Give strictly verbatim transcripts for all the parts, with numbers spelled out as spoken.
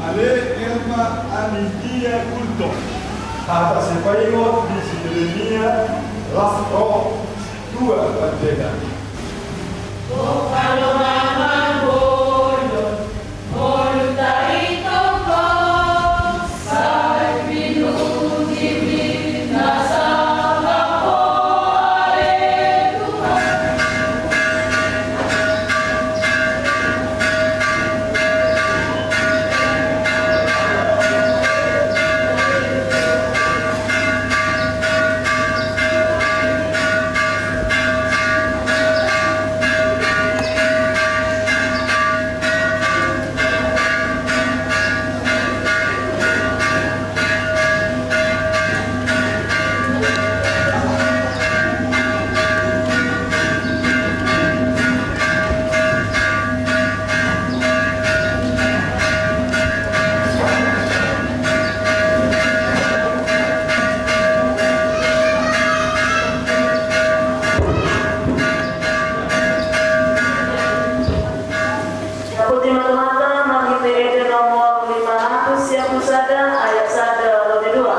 Ale Herma Anidia Gultom. Hata sipaingot di si Yeremia, las roh, dua bandena. Saputi ma Tuhanta marhite Ende nomor lima ratus siapulu sada, ayat sada ro di dua.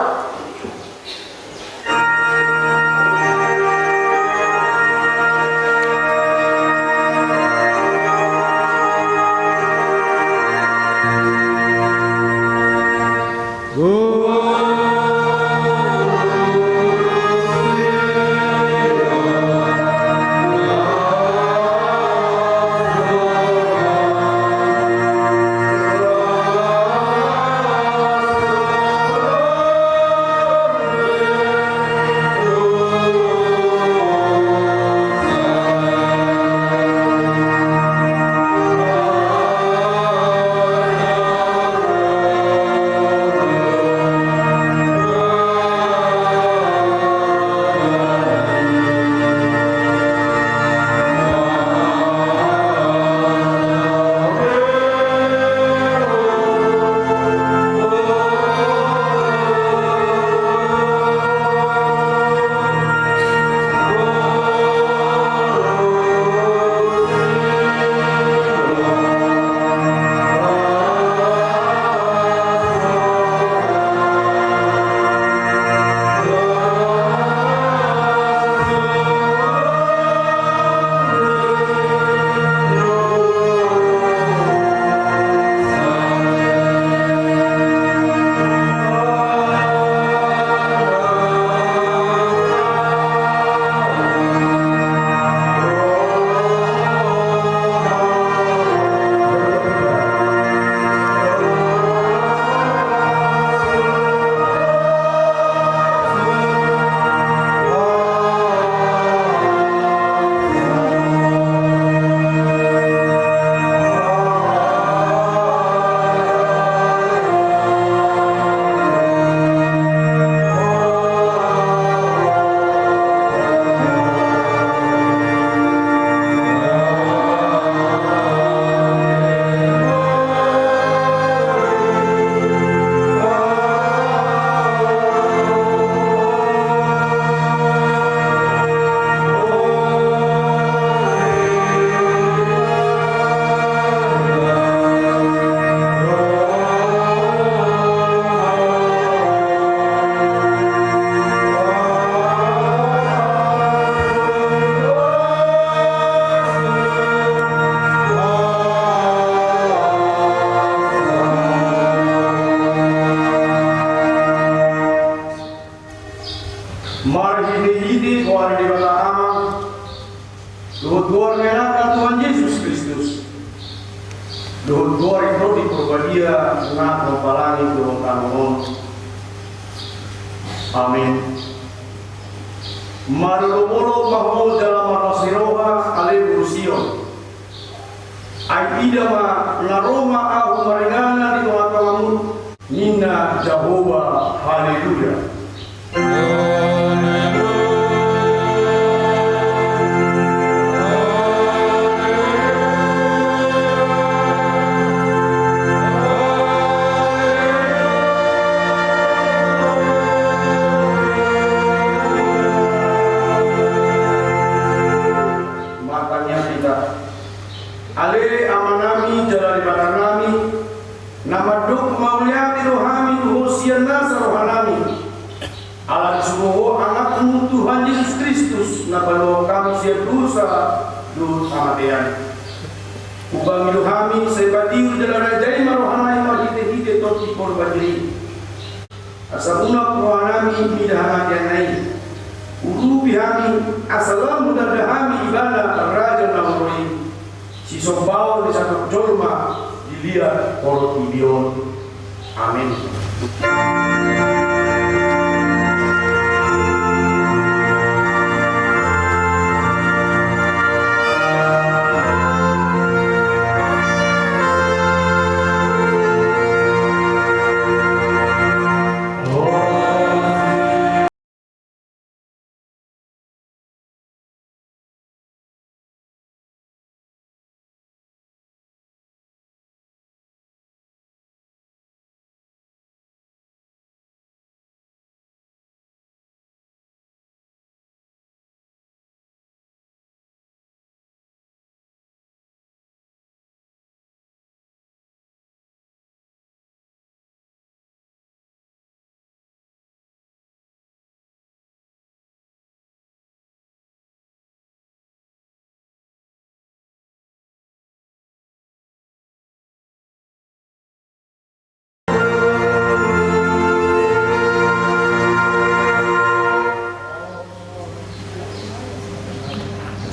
Marhitehite goar ni Debata Ama, dohot goar ni Anakna Tuhan Jesus Kristus, dohot goar ni Tondi Porbadia na mampalangi tu tano on. Amin. Marolopolop ma ho jala marlas ni roha, ale boru Sion. Ai ida ma, na ro ma Ahu maringanan di tongatongamu, ninna Jahowa. Haleluya. Martangiang hita. Ale Amanami jala Debatanami, Mandok mauliate do hami tu ho sian nasa rohanami, ala disuru ho Anakmu Tuhan Jesus Kristus na paluahon hami sian dosa dohot hamatean. Ubangi do hami sai patiur jala rajai ma rohana i marhitehite Tondi Porbadia i. Asa unang rohanami mida hamateanna i. Urupi hami asa lam hutanda hami ibana raja na ro i, sisombaon ni sahalak jolma di liat portibi on. Amin.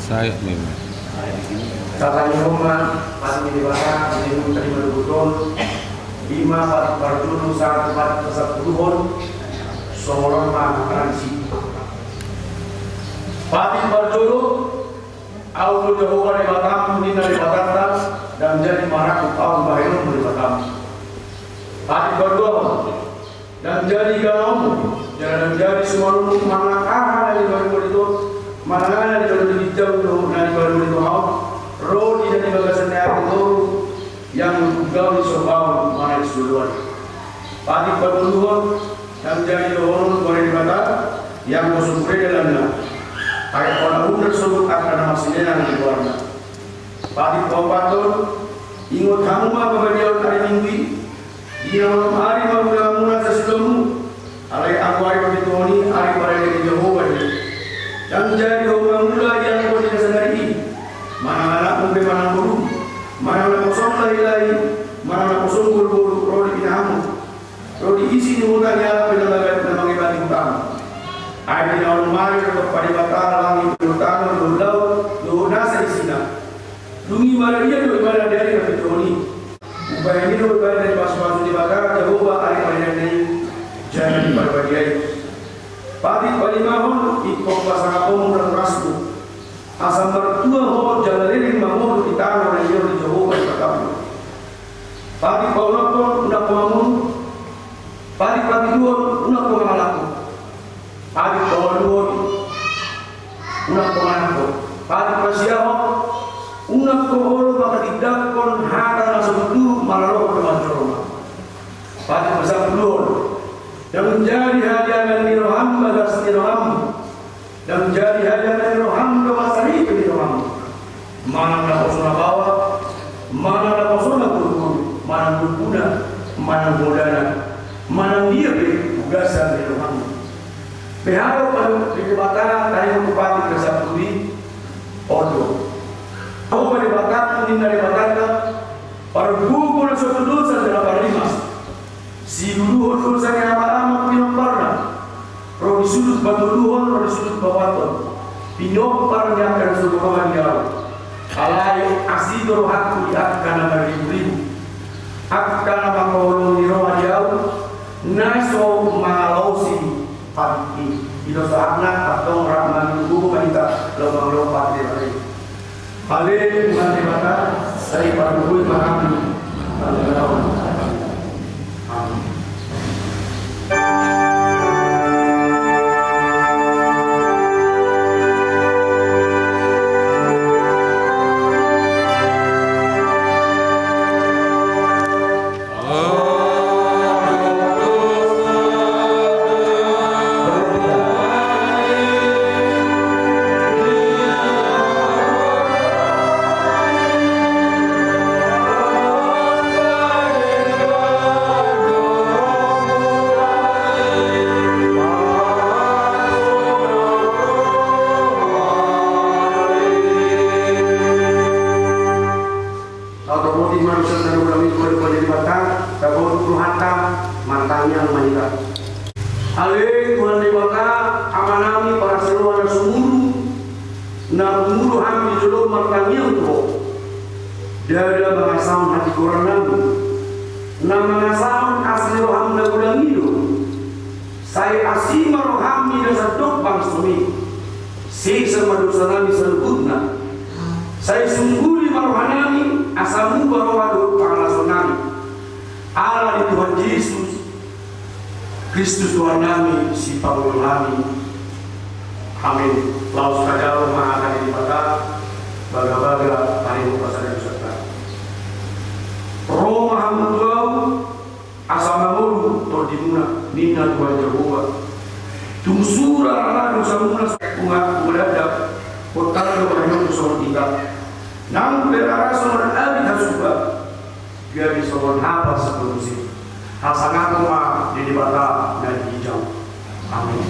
Sai memang. Tata ni Roma, pati ni Debata, di Roma tadi mendukung. Lima pati parjolo, satu pati pasampuluhon, songon on ma tradisi. Pati parjolo, Ahu do Jahowa Debatam, ninna Debatanta, ndang jadi marangkup ahu bahenonmu Debatam. Pati paduahon, ndang jadi ganaonmu, jala ndang jadi sumanonmu manang aha na nibaru-baru i tu, manang aha na nibaru-baru i tu ginjang dohot na nibaru-baru i tu haut, ro di na di bagasan ni ari toru, ianggo tu gaol ni sombaon manang sioloan. Pati patoluhon, ndang jadi dohonon tu ari Debata, ianggo so bure dalanna. Ai hona hundul sogot angka na marsineang di goarna. Pati paopathon, ingot hamu ma pabadiaon ari Minggu i, di na malam ari ma ulaonmuna sasudokmu, alai anggo ari papituhon i ari parade ni Jahowa do i. Ndang jadi ho mangula di angka na sadari i, manang anakmu pe manang borum, manang naposom lahi-lahi, manang naposom boru-boru ro di pinahanmu, ro di isi ni huta ni halak pe na mangebati hutang. Ai di na onom ari do ditompa Debata langit dohot tano dohot laut dohot nasa isina. Dung i maradian do ibana di ari papituhon i. Umbahen i do ibana dipasu-pasu Debata Jahowa ari paradena i, jala di Parbadia i. Pati palimahon, ingkon pasangaponmu natorasmu, asa martua ho jala leleng mangolu di tano na nilehon ni Jahowa Debatam. Pati paonomhon, unang ho mamunu. Pati papituhon, unang ho mangalangkup. Pati pawaluhon, unang ho manangko. Pati pasiahon, unang ho olo manghatindanghon hata na so tutu maralohon tu jolma. Pati pasampuluhon, ndang jadi hadiangan ni roham bagas ni roham. Ndang jadi hadiangan ni roham do mansai pe ni roham. Manang naposo na baoa, manang naposo na boru-boru, manang lupuna, manang modana, manang dia pe bagasan ni roham. Beha do pahompu ni Debata taringot tu pati pasampulu i? On do. Ahu ma Debata, ninna Debatanta, pargogo na so tutu dosa jala parrimas. Siluluhon dosa ni ama-ama pinomparna, ro di sudut patoluhon, ro di sudut paopathon, pinompar ni angka na so huroha di ahu. Alai asi do rohangku di angka na marribu-ribu, angka na mangkaholongi roha di ahu, na so mangalaosi pati i. I do sahatna, antong rap mangido gogo ma hita laho mangulahon pati i. Ale Tuhan Debata, sai pargogoi ma hami. Amin. Martangiang ma hita. Ale Tuhan Debata, Amanami parasi roha na sumurung, na sumurung hami di jolo martangiang tu Ho. Ndada mangasahon hatigorannami, na mangasahon asi ni rohaM na godang i do. Sai asi ma rohaM mida sandok bangsoMi. Sesa ma dosanami saluhutna. Sai sungguli ma rohanami, asa muba roha dohot pangalasonami. Ala ni Tuhan Jesus Kristus Tuhannami, Sipanguloannami. Amin. Laos hujalo ma hata ni Debata, bagabaga paningot pasadia dosanta. Ro ma hamu tu Ahu, asa mangolu tondimuna, ninna Tuhan Jahowa. Tung sura ma dosamuna, tung, tung mananda, hotang do mangido songon hita. Nang pe ra songon abit hasuhuton, gabe songon hapal sitorus i. Hasangapon ma di Debata na di ginjang. Amin.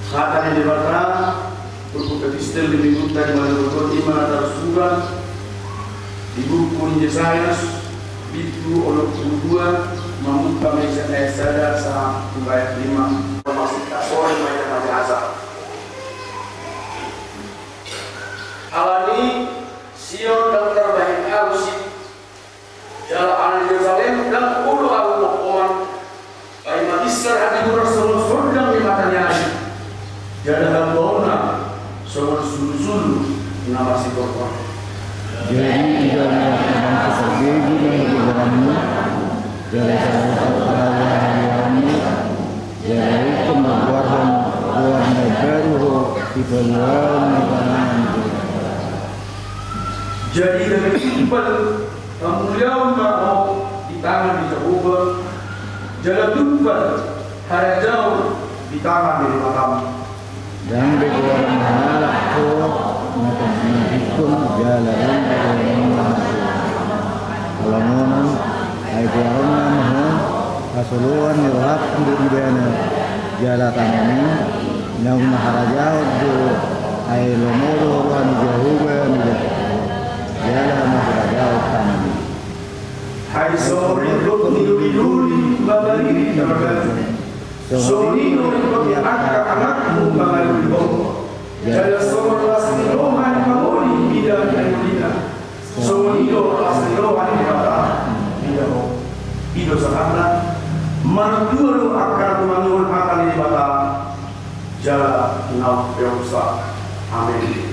Hata ni Debata, turpuk epistel di minggunta di malam minggu i ma na tarsurat di buku ni Jesaya, bindu onom pulu dua, mamungka ma sian ayat sada sahat tu ayat lima. Masih tak sore ma ia na biasa. Alani Sion ndang tarbahen arus i, jala alani Jerusalem ndang olo ahu pongkoman, paima binsar hatigoran songon sondang ni mata ni ari, jala hatuaonna songon sulusulu na marsiporpor. Jadi ida ma bangso parbegu na di goarMu, jala sahat ma harajaonMu, jala ingkon ma goarhon goar na imbaru Ho di paluahon ni panganan. Jadi gabe tumpal hamuliaon ma Ho di tangan ni Jahowa, jala tumpal harajaon di tangan ni Debatam. Ndang be goaran halak Ho na tarsinangkithon, jala ndang be goaran na hasohotan. Ala on, ai goaranna ma Ho hasoloan ni rohangku do ibana, jala tangan i naung maharajaon do, ai lomo do roha ni Jahowa mida, jala maharajaon tangan i. Ai songon ringkot ni doli-doli mangaliat di tano, songon i do ringkot ni angka anakmu mangaliat di tano, jala songon las ni roha ni pangoli mida na nidolina, songon i do las ni roha ni Debata mida ho. I do sahatna. Martua do angka na tumangihon hata ni Debata jala na umpeopsa. Amin.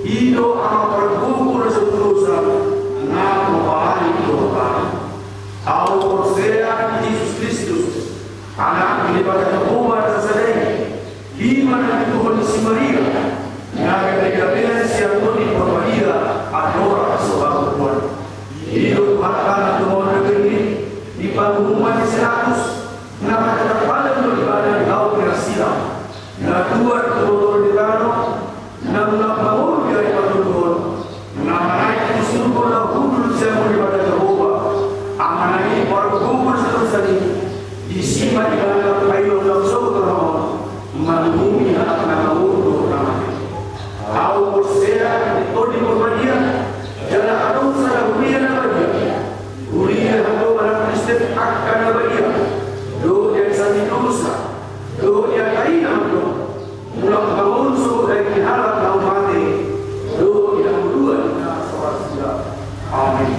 I do Ama pargogo na saut dosa, na pomparan ni dosa. Ahu porsea di Jesus Kristus, Anak ni Debata Jahowa na sasada i, i ma na nituhon ni si Maria, na gabe-gabean sian Tondi Porbadia, andorang so baru tuan. I do Tuhanta na tumaon na bernit, di panguhuman ni si Pilatus, na patatap badan do ibana di hau ni rasida, na tuat tu botolan ni tano, na mulak mangolu di ari patoluhon, na manaek tu surgo na hundul sian Debata Jahowa, Amana i pargogo na saut dosa i, disi ma ibana paidong na sogot roha on, manguhumi halak na mangolu dohot na mate. Ahu porsea di Tondi Porbadia, jala adong sada huria na badia. Huria hamu halak Kristen angka na badia, dohot di ari sasintongsa, dohot di angka i na mandok, mulak mangolu sogot daging ni halak na mate, dohot di hangoluan na so ra suda. Amin.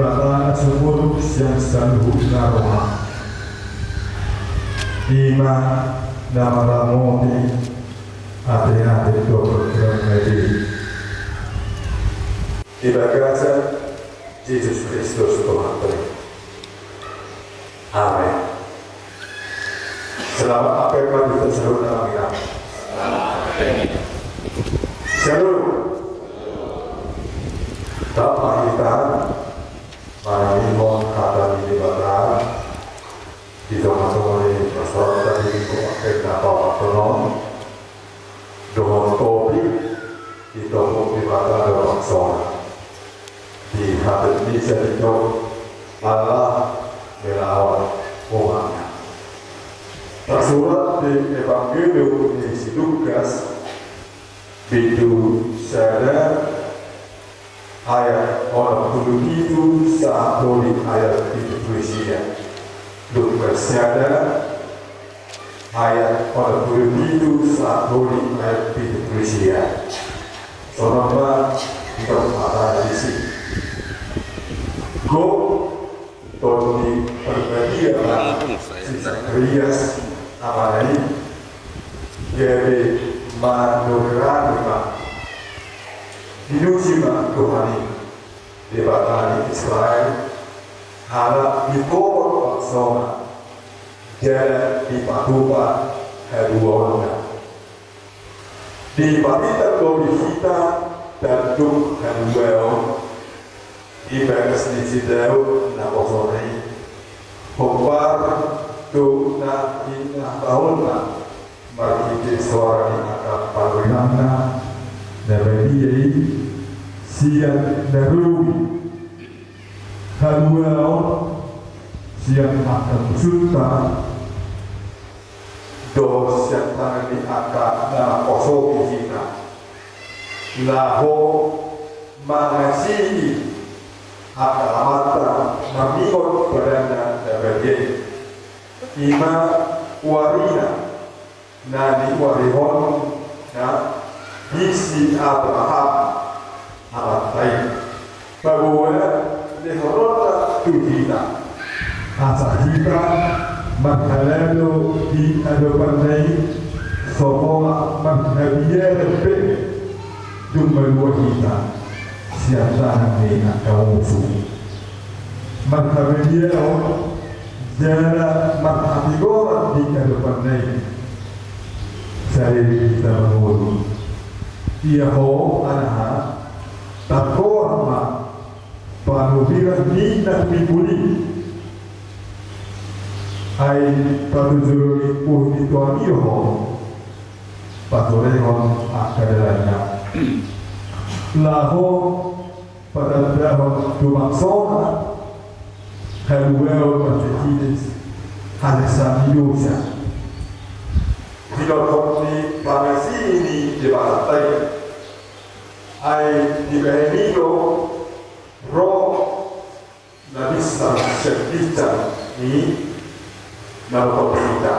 Debata na sumurung sian saluhutna roha, i ma na maramoti ateate dohot roha na dei. Di bagasan Jesus Kristus Tuhanta i. Amen. Selamat Apel ma di hita saluhutna. Shalom. Tapa hita manangihon hata ni Debata di tongatonga ni pasahaton ni Minggu Apel na paopat on. Dohot topik, ditopot Debata do bangsona. Di hata ni sadari on, Allah melawan umatnya. Tarsurat di Evangelium ni si Lukas, bindu sada, ayat onom pulu pitu sahat tu ayat pitu pulu sia. Lukas sada, ayat onom pulu pitu sahat tu ayat pitu pulu sia. Songon on ma didok hata disi. Gok Tondi Parbadia ma si Sakarias amana i, gabe manurani ma, diuji ma Tuhan i, Debata ni Israel, ala dikobor bangsona jala dipatupa haluaonna. Dipatinta do di hita tanduk haluaon di bagas ni si Daud na poso i, hombar tu na hinatahonna marhite soara ni angka panurirangna na badia i sian na rugi. Haluaon sian angka musunta dohot sian tangan ni angka na mangkosopi hita, laho mangasii angka amanta maringot padanna na badia i. I ma warina na niuarihonna di si Abraham amanta i, paboa lehononna tu hita, asa hita marhalado di adopanna i, so pola marhabiaran pe dung malua hita sian tangan ni angka musu. Marhabiaran jala marhatigoran di adopanna i. Sai hita mangolu. Ia ho, anaha, targoar ma panurirang ni na tumimbul i. Ai patujolo ni bohi ni Tuhan i do ho patorehon angka dalanna, laho patandahon tu bangsona haluaon marhite halesan ni dosa. Didok ni pangasii ni Debata i, ai dibahen i do ro na binsar sian ginjang ni na manopot hita,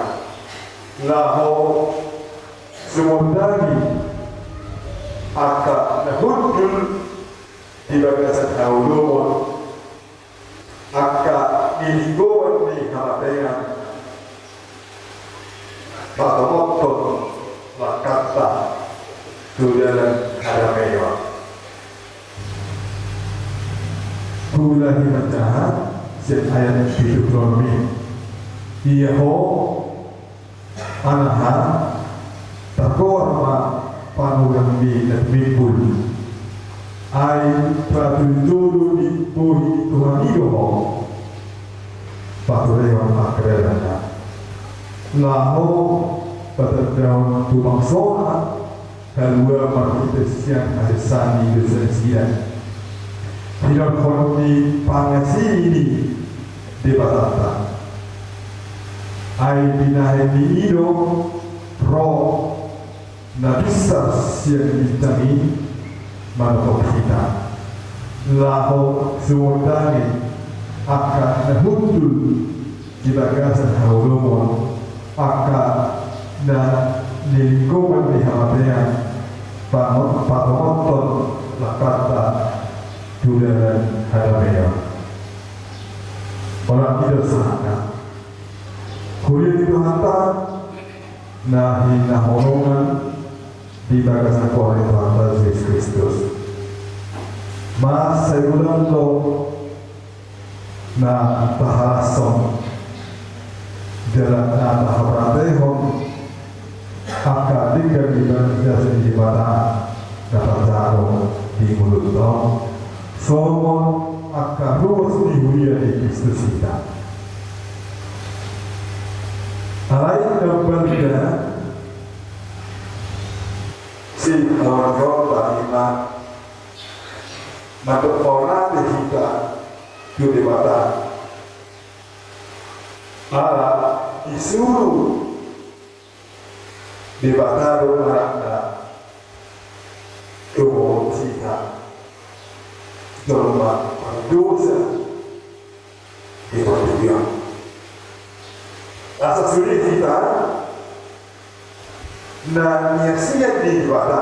laho sumondangi angka na hundul di bagasan haholomon, angka nilinggoman ni hamatean, patomothon langkanta tu dalan hadameon. Hula ni manjaha sian ayat pitu pulu onom i. Ia ho, anaha, targoar ma panurirang ni na tumimbul. Ai patujolo ni bohi ni Tuhan i do ho patorehon angka dalanna, laho patandahon tu bangsona haluaon marhite sian halesan ni dosa nasida. Didokkon ni pangasii ni Debatanta, ai binahen ni i do ro na binsar sian ginjang i manopot hita, laho sumondangi angka na hundul di bagasan haholomon, angka na nilinggoman ni hamatean, pamo-, patomothon langkanta tu dalan hadameon. Huria ni Tuhanta na hinaholongan di bagasan goar ni Tuhanta Jesus Kristus. Mansai godang do na tahalashon jala na tahaporseaon angka denggan ni bagas ni Debata na tarjalo di ngolunta on, songon angka ruas ni huria ni Kristus hita. Alai na balga si hawan ro tanima mandok paonate hita tu Debata. Ala disuru Debata do anakna tu hita jolma pardosa di portibi on. Asa sude hita na niasian ni Debata,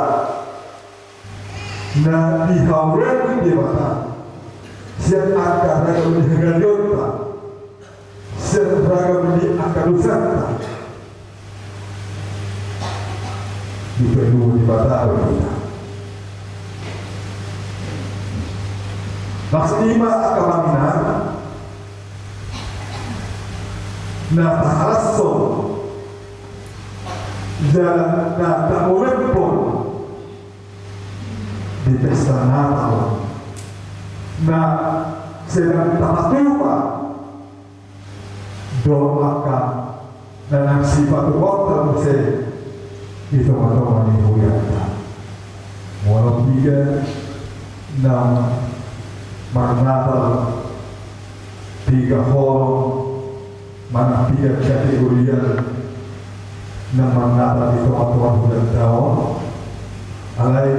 na dihaholongi Debata sian angka ragam ni hagalionta, sian ragam ni angka dosanta. Diperlu Debata do hita. Maksudna ima angka amang inang na tahalashon jala na taholonghon di pesta Natal na sedang tapatupa do angka na naeng sipatupaonta muse di tongatonga ni hurianta. Molo piga na marnatal, piga holong manang piga kategori na marnatal di tongatonga hurianta on, alai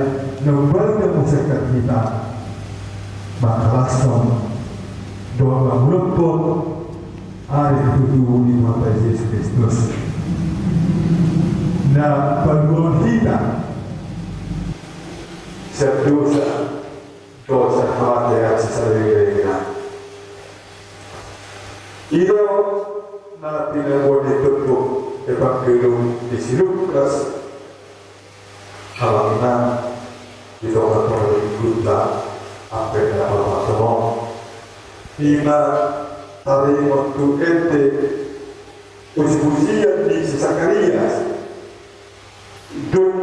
na balga muse hita manghalashon dohot mangulahon ari tubu ni Tuhanta Jesus Kristus na paluahon hita sian dosa, dosa hamatean sisalelenglelengna. I do na pinaboa ni turpuk Evangelium ni si Lukas, amang inang, di tongatonga ni Minggunta Advent na paopathon on. Ima taringot tu ende pujipujian ni si Sakarias. Dung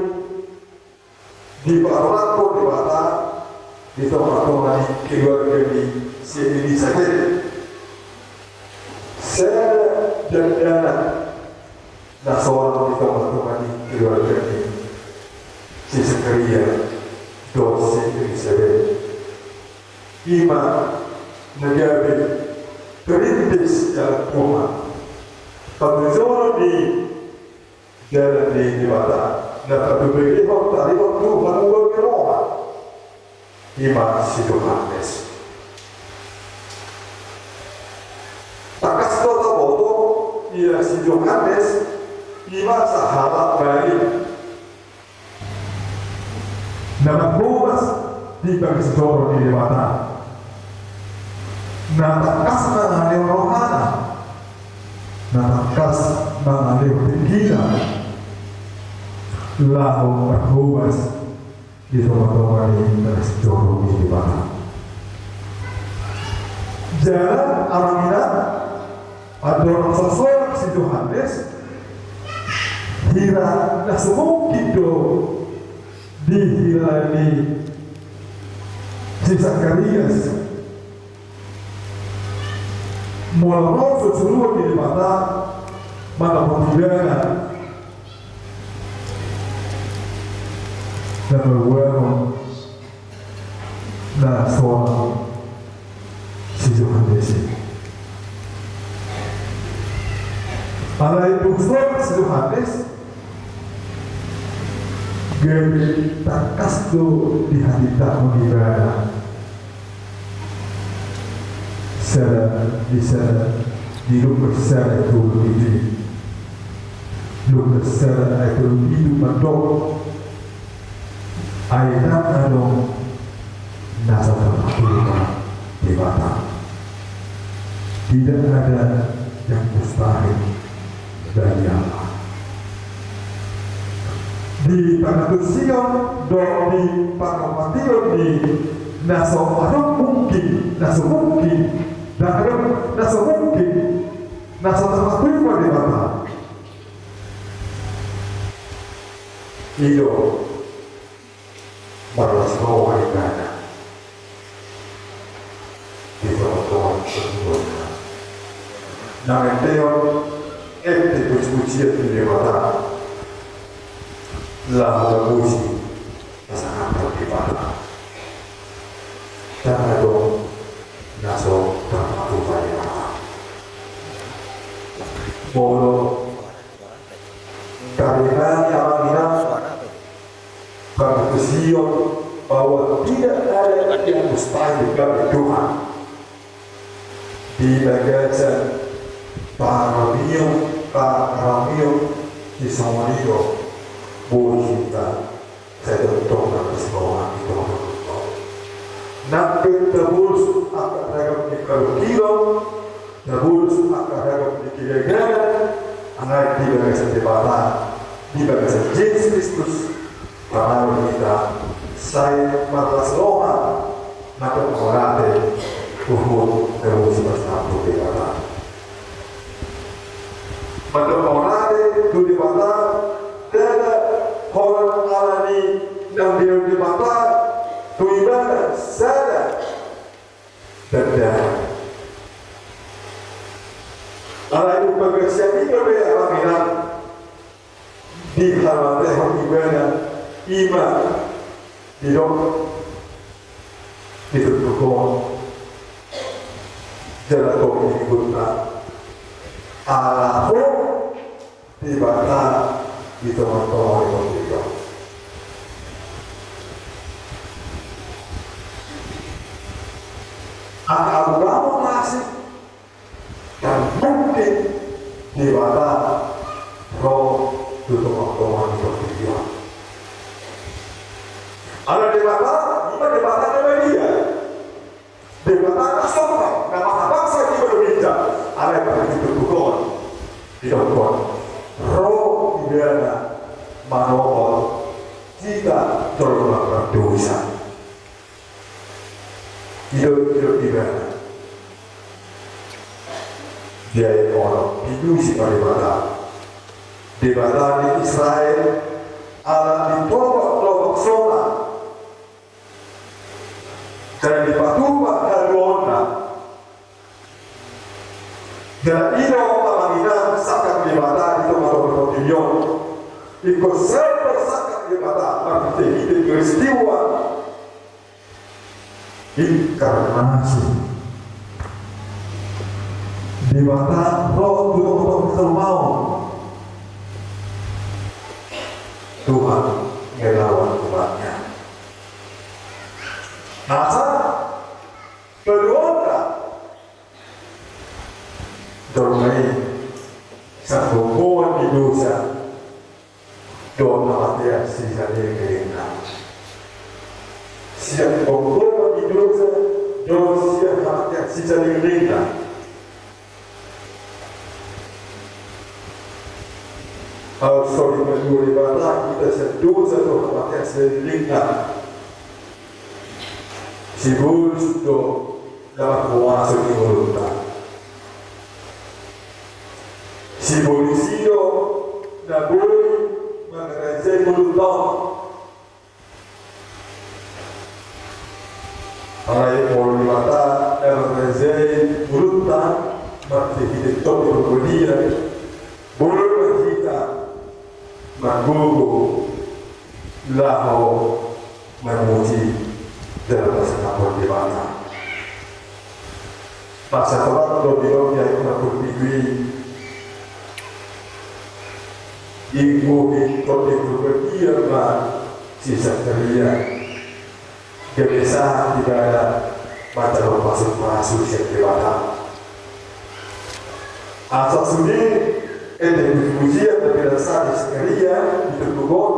dipatorang Debata di tongatonga ni keluarga ni si Elisabet sada dakdanak na solang di tongatonga ni keluarga ni si Sakarias dohot si Elisabet. Ima na gabe perintis dalan Tuhan, patujuon ni dalan ni Debata na patupahon taringot tu hamubaon ni roha, ima si Johannes. Tangkas do taboto ia si Johannes ima sahalak bali na marhobas di bagas joro ni Debata, na tangkas mangalehon rohana, na tangkas mangalehon tingkina laho marhobas di tongatonga ni bagas joro ni Debata. Jala amang inang, andorang so solang si Johannes, hira na so mungkin do dihilala ni si Sakarias molo ro so suruon ni Debata mandapothon ibana na maruahon na solang si Johannes i. Alai dung solang si Johannes, gabe tangkas do dihatindangkon ibana. Sada di sada, di Lukas sada ayat tolu pitu. Lukas sada ayat tolu pitu mandok, ai ndang adong na so tarpatupa Debata. Tidak ada yang mustahil bagi Allah. Di pangantusion dohot di pangamateion ni na so adong mungkin, na so mungkin, na adong na so mungkin, na so tarpatupa Debata. I do marlas roha ibana di tongatonga ni parngoluonna. Na manteion, ende pujipujian ni Debata laho tapuji pasangaphon Debata. Ndang adong na so tarpatupa Debata. Molo taringot, amang inang, pangantusion bahwa tidak ada yang mustahil bagi Tuhan. Di bagasan parrohaon, parrohaon, di songon i do boi hita sai tongtong marlas roha di tongatonga. Nang pe tabolus angka ragam ni kaluhon, tabolus angka ragam ni kegagalan, alai di bagasan Debata, di bagasan Jesus Kristus, taringot hita sai marlas roha, mandok mauliate, huhut tapuji pasangaphon Debata. Mandok mauliate tu Debata, ndada holan alani naung dilehon Debata tu ibana sada tanda. Alai umbahen sian i dope, amang inang, dihamatehon ibana, ima didok di turpuk on, jala tong di gurita, ala Ho Debata di tongatonga ni portibi on. Angka ulaon na asing, ndang mungkin Debata ro tu tongatonga ni portibi on. Ala Debata, ima Debata na badia. Debata na sopan, na mahabangsa di balo ginjang, alai pala di turpuk on, didokkon, ro ibana manohot hita jolma pardosa. Didok, didok ibana. Dia ono, dipuji ma Debata. Debata ni Israel, ala ditobak lobak sona. Jala dipatupa haluaonna. Jala i do, amang inang, sangkap ni Debata di tongatonga ni portibi on. Ingkon sai do sangkap ni Debata marhitehite peristiwa inkarnasi. Debata ro tu tongatonga ni haluaon. Tuhan melawan umatnya. Asa paluaonna jolma i sian gomgoman ni dosa dohot hamatean sisaleleng ni lelengna. Sian gomgoman ni dosa dohot sian hamatean sisaleleng ni lelengna. Asa dipaluat Debata hita sian dosa dohot hamatean sisaleleng ni lelengna. Sibolis do na marhuaso di ngolunta. Sibolis i do na boi mangarajai ngolunta on. Alai molo Debata na mangarajai ngolunta marhitehite Tondi Porbadia, boi ma hita margogo laho mamuji jala pasangaphon Debata. Pasahat do di lobi ai na pulpit i. Ingkon, ingkon, ingkon badia ma si Sakaria. Gabe sahat ibana manjalo pasupasu sian Debata. Asa sude ende pujipujian na pinarsangapi Sakaria di turpuk on,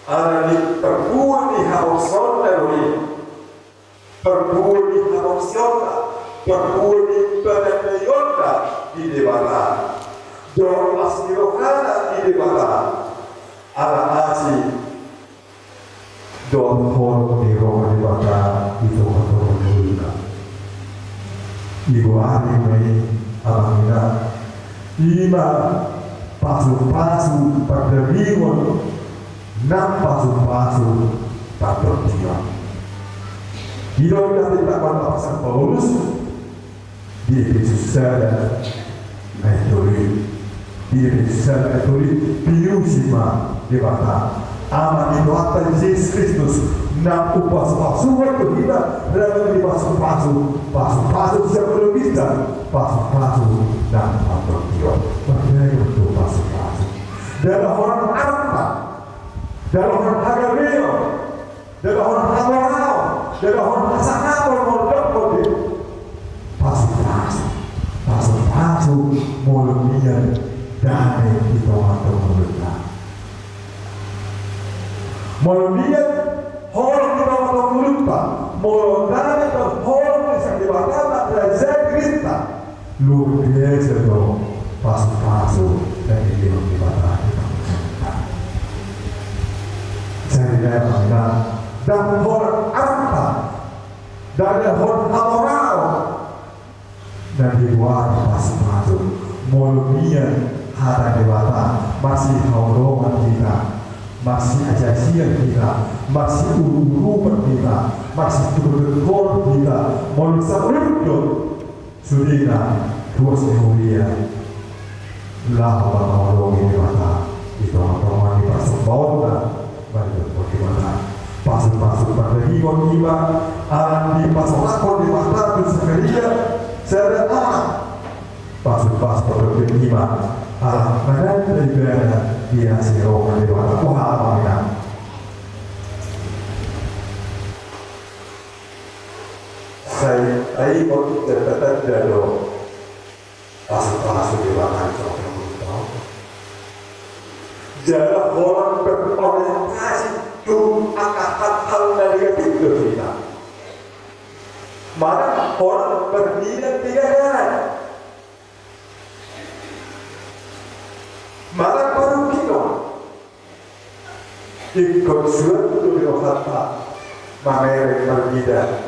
ala ni parbue ni haporseaonna do i. Parbue ni haporseaonna. Parbue ni badan na iondang di Debata dohot las ni rohana di Debata, ala asi dohot holong ni roha ni Debata di tongatonga ni ngoluna. Digoari ma i, amang inang, i ma pasupasu pardagingon nang pasupasu partondion. Didok di hata ni Rasul Paulus di Epesus sada ayat tolu i. Di Epesus sada ayat tolu i, pinuji ma Debata, Ama ni Tuhanta Jesus Kristus, nang umpasupasuhon tu hita ragam ni pasupasu, pasupasu sian parbintangan, pasupasu nang partondion. Mardalan tu pasupasu. Dalahon arta, dalahon hagabeon, dalahon hamoraon, dalahon hasangapon, molo dapot i. Pasupasu, pasupasu molo mian dame di tongatonga ngolunta. Molo mian holong di tongatonga ngolunta, molo dame dohot holong ni sian Debata mangarajai dirinta, luar biasa do pasupasu na nilehon Debata di tongatonga ngolunta. Jadi, amang inang, dalahon arta, dalahon hamoraon, na digoari pasupasu. Molo mian hata ni Debata, marsihaholongan hita, marsiasiasian hita, marsiuruturutan hita, marsitungkotungkoton hita, molo saurut do sudena, ruas ni huria, laho manghaholongi Debata di tongatonga ni parsombaonna. Marhite Debata, pasupasu pardagingon i ma, ala dipasorathon Debata tu Sakaria sada aha. Pasupasu partondion i ma, ala mananda ibana di asi ni roha ni Debata. Boha, amang inang? Sai taingot tanda-tanda do pasupasu Debata di tongatonga. Jala holan berorientasi tu angka hal-hal na negatif do hita. Manang holan marnida di gagalan, manang parungkilon. Ingkon suan do di rohanta mamereng marnida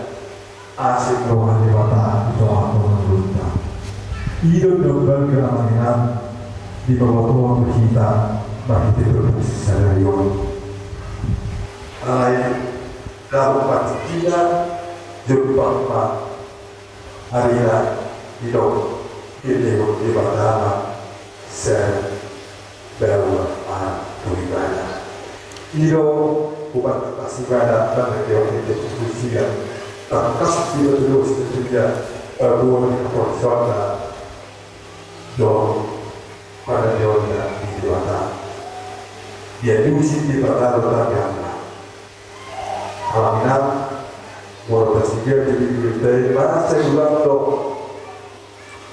asi ni roha ni Debata di tongatonga ngolunta. I do na umbalga, amang inang, dipabotohon tu hita marhite turpuk sadari on. Alai, dabu marhite jumpang ma arina, didok, dilehon Debata ma sian baoa tu ibana. I do hupartangkas ibana, tangkas di hita tu huria, tangkas di hita tu huria, paboa ni haporseaonna dohot panandeonna di Debata. Dialusi Debata do tangiangna. Amang inang, molo tasigak di Bibel i, mansai ulang do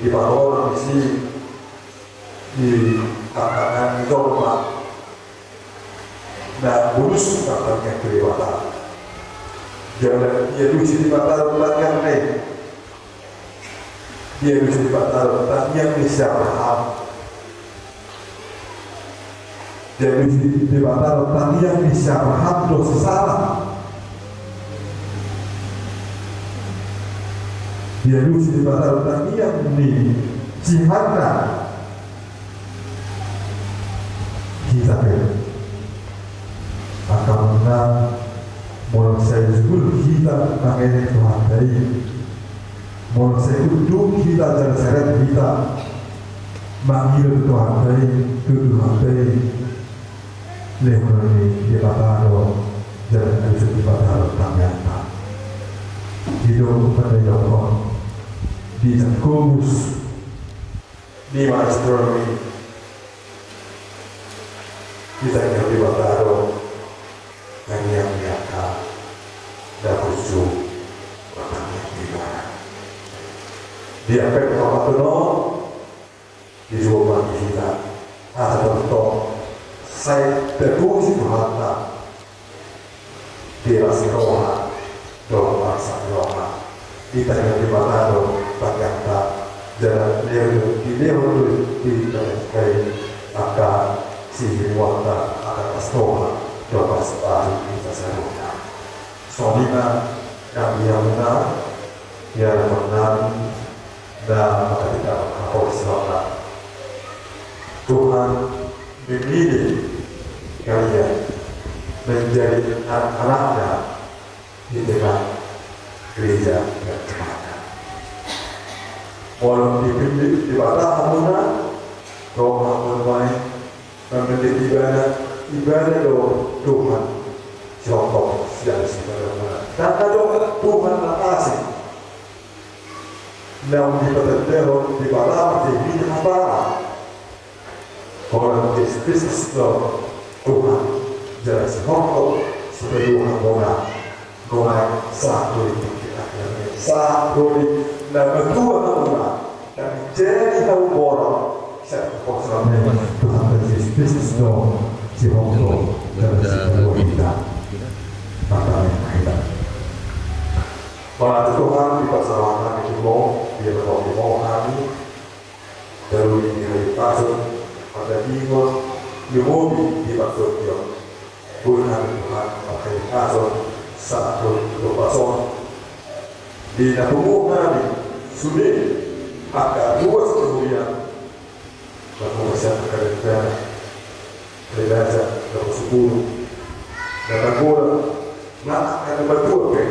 dipatorang disi di angka na nidok ma na bulus na tangiang tu Debata. Jala dialusi Debata do tangiangna i. Dialusi Debata do tangiang ni si Abraham. Dialusi Debata do tangiang ni si Abraham dohot si Sara. Dialusi Debata do tangiang ni si Hanna. Hita pe, angka na molo sai jugul hita mangelek Tuhanta i, molo sai unduk hita jala serep hita mangido tu Tuhanta i, tu Tuhanta i, lehon ni Debata do jala dialusi Debata do tangiangta. I do umbahen na didokhon di Jakobus lima ayat sampulu lima i. Ditangiang Debata do tangiang ni angka na burju martangiang tu Ibana. Di angka pamatunon, di suhut ma di hita, asa tongtong sai tapuji Tuhanta di las ni roha dohot marsak ni roha. Ditangiang Debata do Pangkatna jala dilehon, dilehon do di tengah-tengah i angka sihimuanta, angka pasu-pasu, dohot pasu-pasu di saluhutna. Songon i ma nang di hamuna, ia nang nami na manghatai haporseaon. Tuhan memilih kalian menjadi anak-anaknya di tengah gereja yang berbahagia. Molo dipilih Debata hamuna, ro hamuna nuaeng mambahen ibadah, ibadah do Tuhan sihongkop sian sipata muna. Ndang adong Tuhan na asing. Naung dipatandahon Debata marhite hata. Holan Jesus Kristus do Tuhan, jala sihongkop sipaluahon muna. Nuaeng sahat tu tingki akhir ni, sahat tu na matua hamuna. Nang jadi hamu borok, sian haporseaon Tuhanta Jesus Kristus do sihongkop jala sipaluahon hita. Martangiang ma hita. Mauliate Tuhan, dipasahat hami tu Ho, dipasahat hami tu Ho hami, tarlumobi di hahipason, pardalanan, lumobi di partondion. Boi hami Tuhan marhahipason sahat tu hahipason. Di na pungu hami sude angka ruas ni huria, na pungu sian angka denggan, denggan na pungu, na pungu, na angka na matua pe.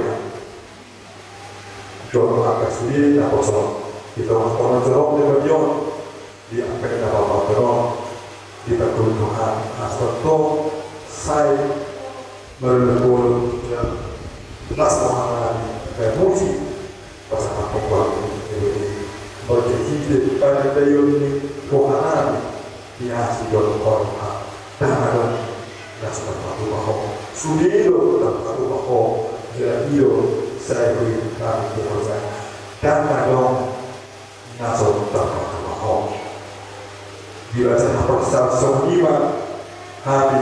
Jolo angka sude naposo di tonga-tonga jolma on, di angka na papateron, di pangkuri Tuhan, asa tong sai marlomba-lomba, las rohana di pamuji, pasahat pangkuri Tuhan, marhite panandaion ni rohana di asi do Ho, Tuhan. Ndang adong na so tarpatupa Ho. Sude do tarpatupa Ho. Jala i do sai huida hami tu horja. Ndang adong na so tarpatupa Ho. Di bagasan haporseaon songon i ma hami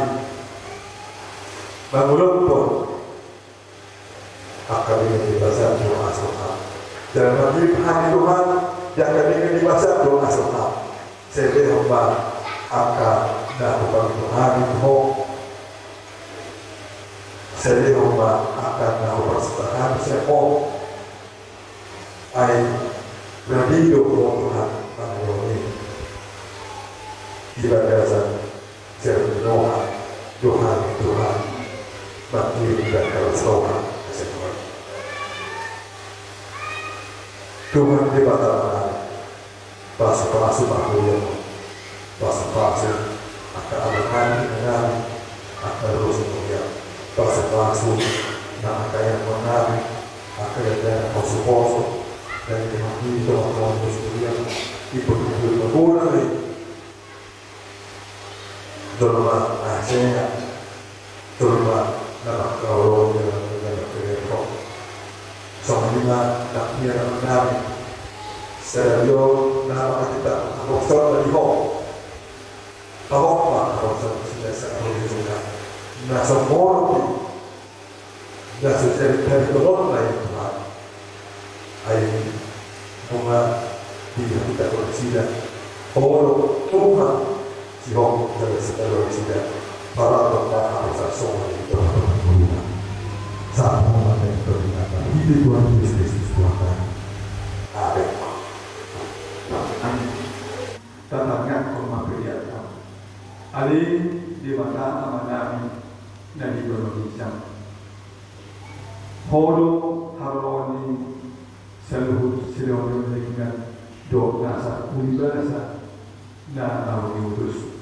mangulahon angka denggan ni bagasan doa sohat. Jala mangulahon hami Tuhan di angka denggan ni bagasan doa sohat. Sai lehon ma angka na hupangido hami tu Ho. Sai lehon ma angka na huparsahat hami sian Ho. Ai rade do Ho Tuhan pangidoan i. Di bagasan Jadi doa, doa, doa. Bagi kita kalau doa, semua. Tuhan Debata, pasu-pasu ma huria, pasu-pasu angka anak nami, anak nami, angka ruas ni huria, pasu-pasu na angka anak nami, angka anak nami, poso-poso, dan di hati doa, doa, doa, doa, doa, doa, doa, doa, doa, Jolma na hasea, jolma na mangkaholongi, jolma na mangkaholongi. Songon i ma nang di anak nami. Sadari on na manghatai haporseaon di Ho. Haporseaon ma, haporseaon di sida, haporseaon di sida. Na so morot i. Nunga so jadi tadi tolong lain Tuhan. Ai nunga di hita konsida. Olo Tuhan si Ho jadi setelah sida. Para Tuhan apa sasongan itu Tuhan. Sama dengan Tuhan. Itu Tuhan Yesus Kristus Tuhan. Amin. Amin. Tatangianghon ma pelean nami. Ale Debata Amanami na di banua ginjang. Ho do haroro ni saluhut silehon ni denggan dohot nasa uli basa na naung niutus.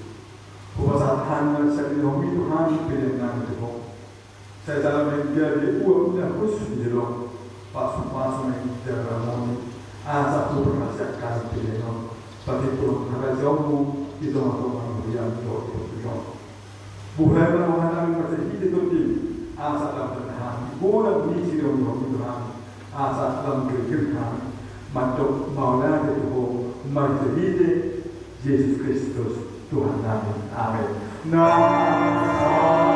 Hupasahat hami ma sian dilehonmi Tuhan pelean nami tu Ho. Sai jala menggabe uap na khusus di jolo, pasu-pasu na ingkon diramoti, asa huparhaseang hami pelean on, patimbulhon harajaonmu di tonga-tonga ni huriam dohot di portibi on. Buhai ma rohanami marhite Tondim, asa lam hami godang ni silehonmi tu hami, asa lam girgir hami mandok mauliate tu Ho marhite Jesus Kristus Tuhannami. Amin. Nah.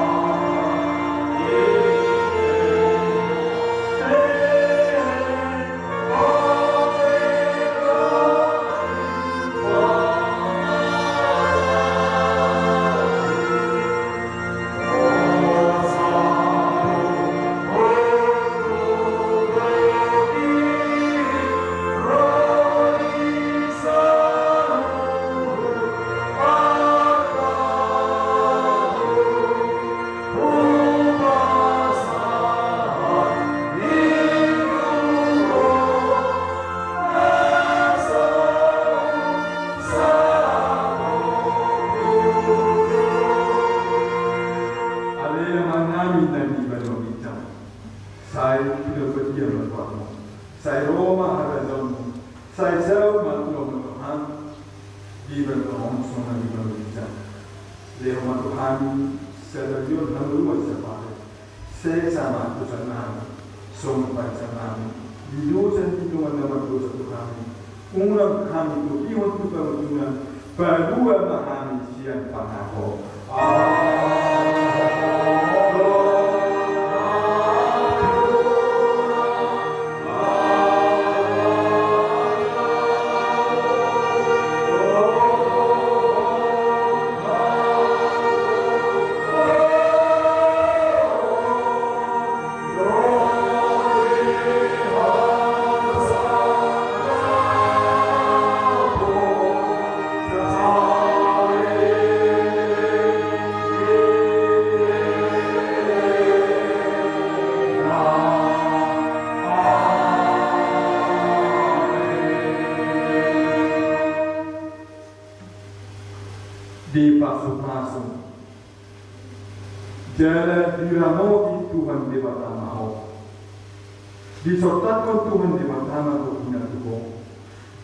Badia ma goarmu. Sai ro ma harajaonmu. Sai saut ma tuamu Tuhan. Dibahen ma on songon na dibahen ginjang. Lehon ma tu hami sadari on hangoluan sapare. Sesa ma dosanami songon panesanami di dosa ni dongan na mardosa tu hami. Unang hami togihon tu pangunjunan. Palua ma hami sian pangago. Dipasupasu jala diramoti Tuhan Debata ma ho. Disortakhon Tuhan Debata ma rohana tu ho.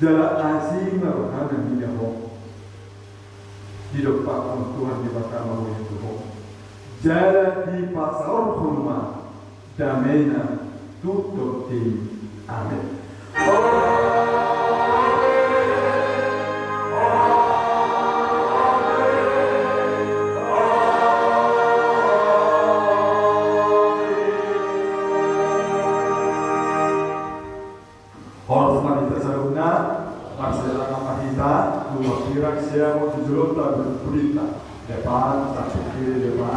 Jala asi ma rohana mida ho. Didompakhon Tuhan Debata ma rohana tu ho. Jala dipasaorhon ma damena tu tondi. Amen. Horas ma di hita saluhutna. Marsilang ma hita, tu hambirang siamun tu jolonta, tu pudinta. Depan, samping kiri, depan,